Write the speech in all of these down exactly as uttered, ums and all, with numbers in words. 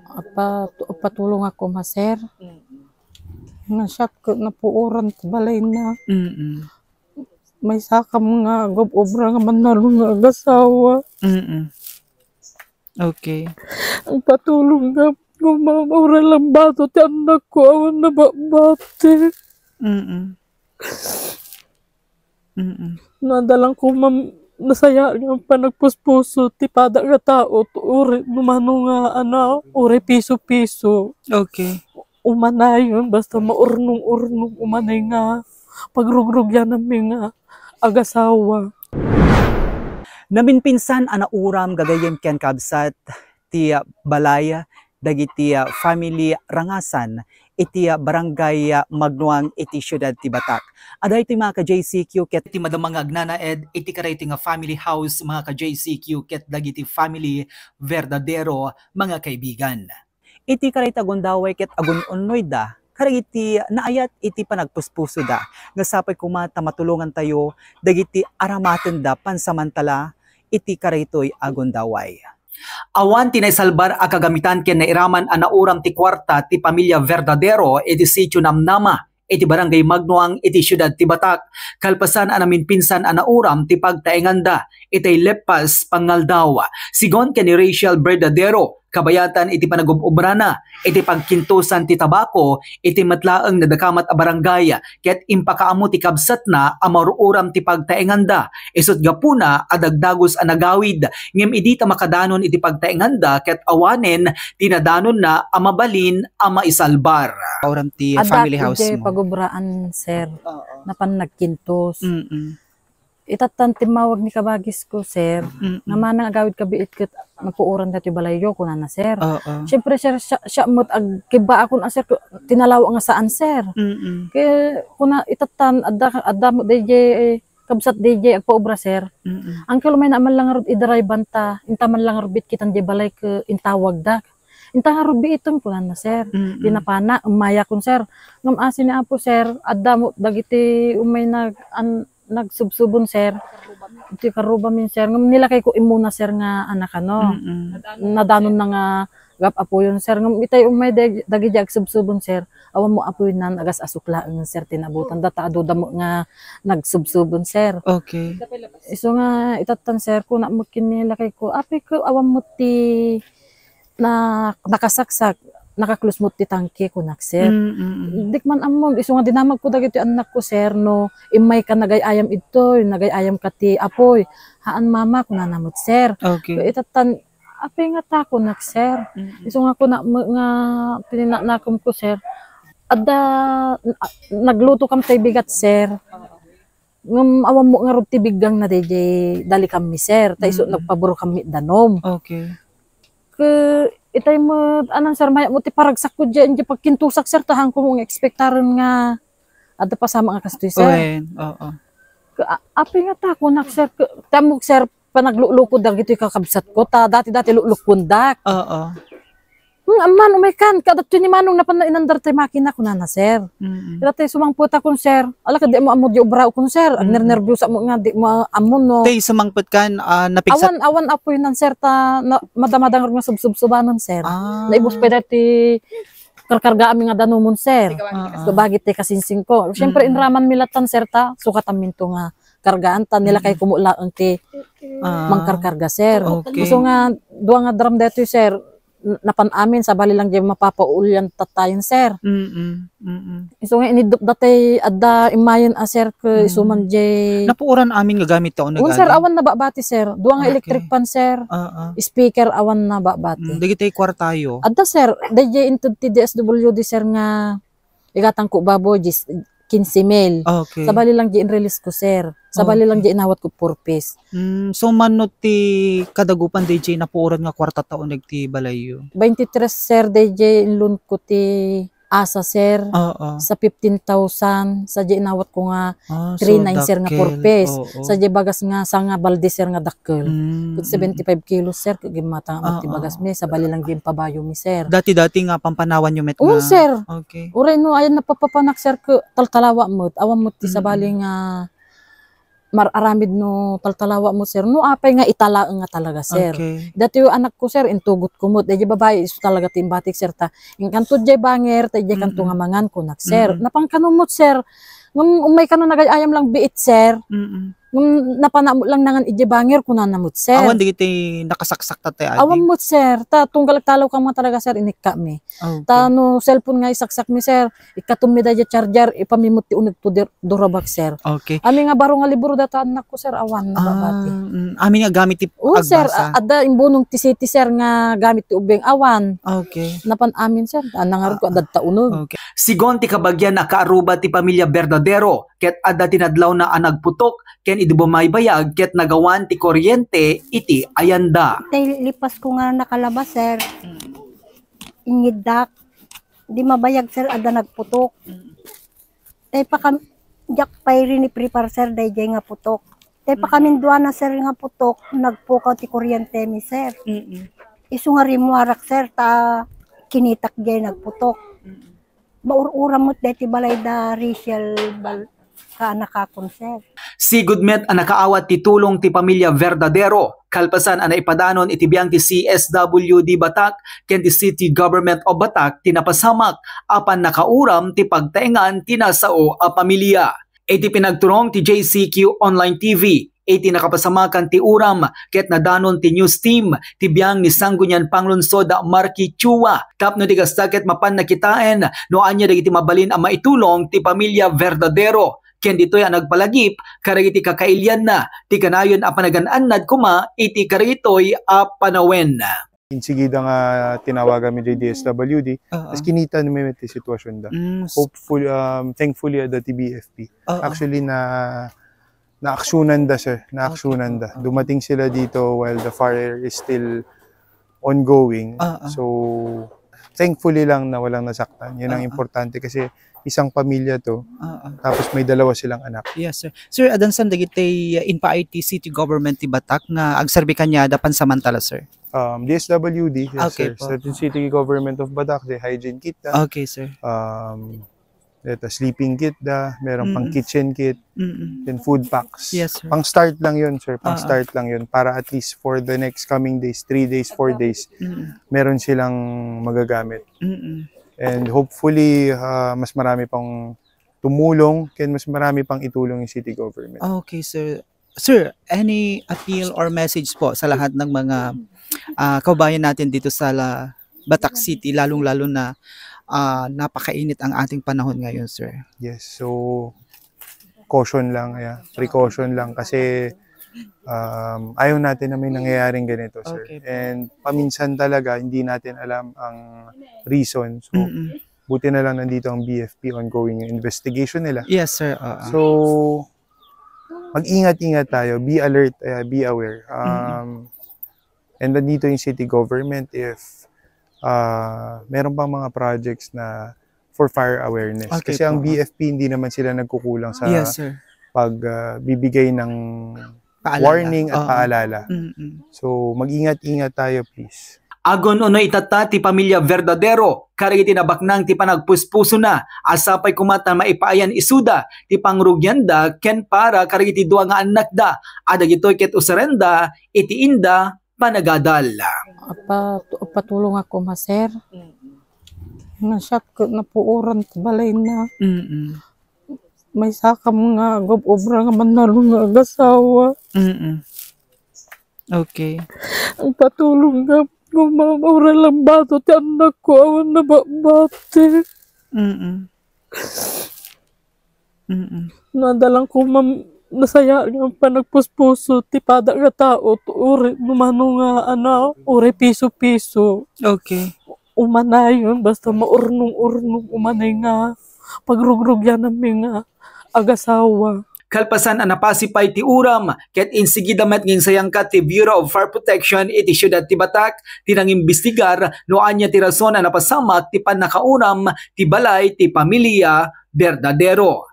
Apa-, apatulong ako ma, sir. Mm. Nga siya ko napuoran ti balayna. Mm. May sakam nga gub-obra nga mannalon nga agasawa. Mm. Okay. Ang patulong na, kung mamaura lang bato, ti anak ko, awan na babati. Mm. Mm. Nadalang ko, ma'am, nasaya nga panagpuspuso ti pada nga tao, to, uri, no mano nga, ano, uri piso-piso. Okay. Umanayon, basta maurnong-urnong, umanay nga pagrugrugiananmi nga agasawa. Naminpinsan a nauram gagayyem ken kabsat ti, ah, balay dagiti, ah, family Rangasan iti, ah, barangay, ah, Magnuang iti siudad ti Batak. Adda iti mga ka-J C Q ket ti madama nga agnanaed iti karaytoy nga family house, mga ka-J C Q, ket dagiti family Verdadero, mga kaibigan. Iti karaytoy a gundaway ket agun-unnoyda kadagiti naayat iti panagpuspusoda, nga sapay koma ta matulongantayo dagiti aramatenda pansamantala iti karaytoy a gundaway. Awan ti naisalbar a kagamitan ken nairaman a nauram ti kuarta ti pamilia Verdadero iti sitio Namnama iti Barangay Magnuang iti siudad ti Batak, kalpasan a naminpinsan a nauram ti pagtaenganda iti leppas pangaldaw. Sigon ken ni Rachel Verdadero, kabayatan iti panagub-obrana iti pagkintosan ti tabako iti met laeng nadakamat a barangay, ket impakaammo ti kabsatna a maur-uram ti pagtaenganda. Isut' gapuna a dagdagus a nagawid, ngem idi ta makadanon iti pagtaenganda ket awanen ti nadanonna a mabalin a maisalbar. Uram ti Adda family house idiay mo. Pagubraan, sir. Oo. Napan nagkintos. Mm-mm. Itattan timmawag ni kabagis ko, sir. Mm-mm. Nga manang agawid kabiit ket napuoran dati balayyo, kunana, sir. Oo. Siyempre, sir, siya, siya met agkibba akon a, sir, tinalaw nga saan, sir. Mm-mm. Kaya, kuna, itattan, adda, adda mo, D J, eh, kabsat D J, agpaubra, sir. Mm-mm. Angkel umay na man lang ngarud idrive-an ta, inta man lang ngarud bitkitan di balay ket intawagda. Inta ngarud biitem, kunana, sir. Mm-mm. Tinapana, umaya kon, sir. Ngem asi ni Apo, sir, adda mo, dagiti umay nag-, an-, nagsubsubon, sir. Iti karrubamin, sir. Ngem nilakay ko immuna, sir, nga anak, ano. Mm-mm. Nadanon na nga gap-apuyon, sir. Ngem itay umay dag-, dagiti agsubsubon, sir. Awan mo apuy nan agas-asuk laeng, sir, ti naabutan da ta adu da mo nga nagsubsubon, sir. Okay. Isu nga itattan, sir, kuna mo ken ni lakay ko, "Apay ko, awan mo ti na-, nakasaksak, naka-close mo ti tangke," kunak, sir. Mm, mm, mm. Dik man ammom, isu nga dinamag ko dagiti annak ko, sir, no, "Immay ka nagay-ayam idtoy, nagay-ayam ka ti apuy." "Haan, mama," kunana met, sir. Okay. Itattan, "Apay ngata?" kunak, sir. Mm-mm. Isu nga kuna-, nga pininanakem ko, sir. Adda, a-, nagluto kam tay bigat, sir. Ngem awan mo ngarud ti biggang na D J dali kami, sir. Ta isu Mm-mm. nagpaburo kami danom. Okay. Ke, itay met, anan, sir, maya mo ti paragsak ko diyan, di pagkintusak, sir, ta hanko mo nga ekspektaren nga adda pasamak nga kastoy, sir. Wen, oo. Ke, a-, apay ngata kunak, sir, ke, tamok, sir, panaglukluko dagitoy kakabsat ko, ta dati-dati luklukkondak. Oo. Hmm, amman, umay kan, kadatoy ni Manong napan na inandar tay makina, kunana, sir. Mm-mm. Ita tay sumangpet akon, sir. Ala, ket di mo ammo di obra ukon, sir. Mm-mm. Agnernerbios mo nga, di mo ammo, no. Tay sumangpet kan, ah, napigsat? Awan, awan apoy nan, sir, ta na-, madamada nga subsubsubanan, sir. Ah. Naibus pay dati karkarga ami nga danumon, sir. Ah, ah. Babagi ti kasinsing ko. Siyempre, Mm. inraman mi latan, sir, ta sukat aminto nga kargaan, ta nilakay Mm. ko mo laeng ti Ah. mangkarkarga, sir. Okay. Isu nga, dua nga drum detoy, sir. N-, napan amin, sabali lang jay mapapaulian tattayen, sir. Mm, mm. Isu nga, iniddup datay adda immayen a, sir, ke Mm. isu man jay Napuoran amin nga gamit ta, o, Un, sir, nagana? awan nababati, sir. Dua nga Ah, electric okay. fan, sir. Ah, ah. Speaker, awan nababati. Mm, dagiti kuartayo? Adda, sir. Dayjay inted ti D S W D, sir, nga igatang ko baboy, diyes, kinse mil. Ah, okay. Sabali lang di inrelease ko, sir. Sabali lang Okay. di inawat ko four piece. Mm, so, mano ti kadagupan, D J, napuoran nga kuarta ta uneg ti balayyo? Twenty-three, sir, D J, inloan ko ti asa, sir. Oo. Sa fifteen thousand, sa di inawat ko nga Ah, so, three nine, sir, nga dakkel. four piece. Oo. Sa di bagas nga sanga balde, sir, nga dakkel. Mm, Ket mm. seventy-five kilos, sir, ket gimmata nga ti Oo. bagas mi, sabali lang di impabayo mi, sir. Dati-dati nga pampanawan yo met Un, nga sir. Okay. Uray no, ayan napapapanak, sir, ke taltalawa met. Awan met ti Mm. sabali nga mar-aramid no taltalawak mo, sir, no apay nga italaeng nga talaga, sir. Okay. Dati yung anak ko, sir, intugot ko mo. Dahil babae, iso talaga ti imbatik, sir, ta. Inkanto jay banger, ta jay kanto Mm-mm. nga mangan ko nak, sir. Mm-mm. Napangkano mo, sir. Ngam, umay kano nagay ayam lang biit, sir. Mm-mm. Ngam, napanamo lang nangan ijay banger, kunana mo, sir. Awan, di kiti nakasaksak ta tayo, Awan mo, sir. Ta, tunggal talaw ka mga talaga, sir, inikka mi. Okay. Ta, no, cellphone nga isaksak mi, sir. Ikatummi daydiay charger, ipamimut ti uneg to dir-, durabak, sir. Okay. Ami nga baro nga libro data anak ko, sir, awan, Ah, nababati. mm, amin nga gamit ti Oo, sir, agbasa. A-, adda imbunong ti city, sir, nga gamit ti ubing awan. Okay. Napan amin, sir, ah, nangarod ko, Ah, adda ta uneg. Okay. Sigon ti kabagian a kaaruba ti pamilya Verdadero, ket adda tinadlawna a nagputok, ken idi bumaybayag, ket nagawan ti kuryente iti ayanda. Tay lipas ko nga nakalabas, sir. Mm. Ingiddak. Di mabayag, sir, adda nagputok. Mm. Tay pakam-, diak pay rini-prepare, sir, daydiay nga putok. Tay Mm. pakaminduana, sir, nga putok, nagpukaw ti kuryente mi, sir. Mm-mm. Isu nga rimmuarak, sir, ta kinitak jay nagputok. Mm-mm. Maur-uram met daytoy balay da Rachel Bal-, kaanakakon, sir. Sigud met a nakaawat ti tulong ti pamilya Verdadero, kalpasan a naipadanon iti biang ti C S W D Batac ken ti City Government of Batac ti napasamak a pannakauram ti pagtaengan ti nasao a pamilya. Iti pinagturong ti J C Q Online T V, iti nakapasamakan ti uram ket nadanon ti news team ti biang ni Sangguniang Panglungsod Marky Chua tapno ti kasta ket mapanna kitaen no ania dagiti mabalin a maitulong ti pamilya Verdadero ken ditoy a nagpalagip kadagiti kakailianna ti kanayon a panagan-annad koma iti kadagitoy a panawen. Insigida nga tinawagan mi diay D S W D, Oo. tas kinita mi ti sitwasyon da. Mm, s- Hopeful-, um, thankfully, adda ti B F P. Oo. Actually, na, naaksyonan da, sir. Naaksyonan Okay, da. oo. Dumating sila dito while the fire is still ongoing. Oo. So, thankfully lang na walang nasaktan. Yun ang Oo. importante kasi isang pamilya to. Oo. Tapos may dalawa silang anak. Yes, sir. Sir, adansan dagiti, uh, impaay ti city government ti Batac nga agserbi kaniada pansamantala, sir? Um, D S W D, yes, Okay sir. po. Sa city government of Batac, the hygiene kit da. Okay, sir. Um, ito, sleeping kit da, meron pang Mm-mm. kitchen kit, Mm-mm. then food packs. Yes, sir. Pang start lang yun, sir. Pang Oo. start lang yun. Para at least for the next coming days, three days, four days, Mm-mm. meron silang magagamit. Mm-mm. And hopefully, ah, mas marami pang tumulong, ken mas marami pang itulong yung city government. Okay, sir. Sir, any appeal or message po sa lahat ng mga, ah, kabayan natin dito sa la-, Batac City, lalong-lalo na, ah, napakainit ang ating panahon ngayon, sir? Yes, so caution lang, yeah. Precaution lang kasi, um, ayaw natin na may nangyayaring ganito, sir. Okay po. And paminsan talaga, hindi natin alam ang reason. So, Mm-mm. buti na lang nandito ang B F P, ongoing yung investigation nila. Yes, sir. Oo. So, mag-ingat-ingat tayo. Be alert, uh, be aware. Mm-mm. Um, and nandito yung city government if, uh, meron pang mga projects na for fire awareness. Okay Kasi ang po. B F P, hindi naman sila nagkukulang sa Yes, sir. pag, uh, bibigay ng Paalala. warning at Oo. paalala. Mm-mm. So, mag-ingat-ingat tayo, please. Agun-unoy itatta ti pamilya Verdadero, kadagiti nabaknang ti panagpuspusona, a sapay koma ta maipaayan isuda ti pangrugianda ken para kadagiti dua nga annakda, a dagitoy ket usarenda iti inda panagadal. Apa-, apatulong ako, ma, sir. Mm. Nasyat ko, napuoran ti balayna. Mm-mm. Maysa kam nga agub-obra nga mannalon nga agasawa. Mm-mm. Okay. Agpatulong nga, kung maura lang bato ti annak ko, awan na babati. Mm-mm. Mm-mm. Nadalang ko, ma'am, nasaya nga panagpuspuso ti pada nga tao, to uri, no mano nga, ano, uri piso-piso. Okay. Umanayon, basta maurnong-urnong umanay nga pagrugrugiananmi nga agasawa. Kalpasan a napasipay ti uram, ket insigida met nga insayangkat ti Bureau of Fire Protection iti siudad ti Batac ti nangimbestigar no ania ti rason a napasamak ti pannakauram ti balay ti pamilya Verdadero.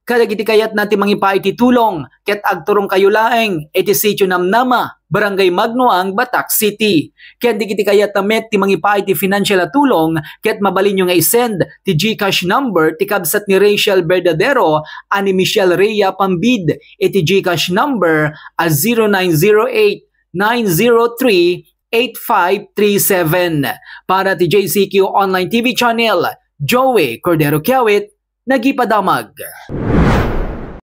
Kadagiti kayatna ti mangipaay ti tulong, ket agturongkayo laeng iti Sitio Namnama, Barangay Magnoang, Batac City. Ken dagiti kayatna met ti mangipaay ti financial a tulong, ket mabalinyo nga i-send ti GCash number ti kabsat ni Rachel Verdadero a ni Michelle Rhea Pambid iti GCash number a zero nine zero eight, nine zero three, eight five three seven. Para ti J C Q Online T V Channel, Joey Cordero Kiawit, nagipadamag.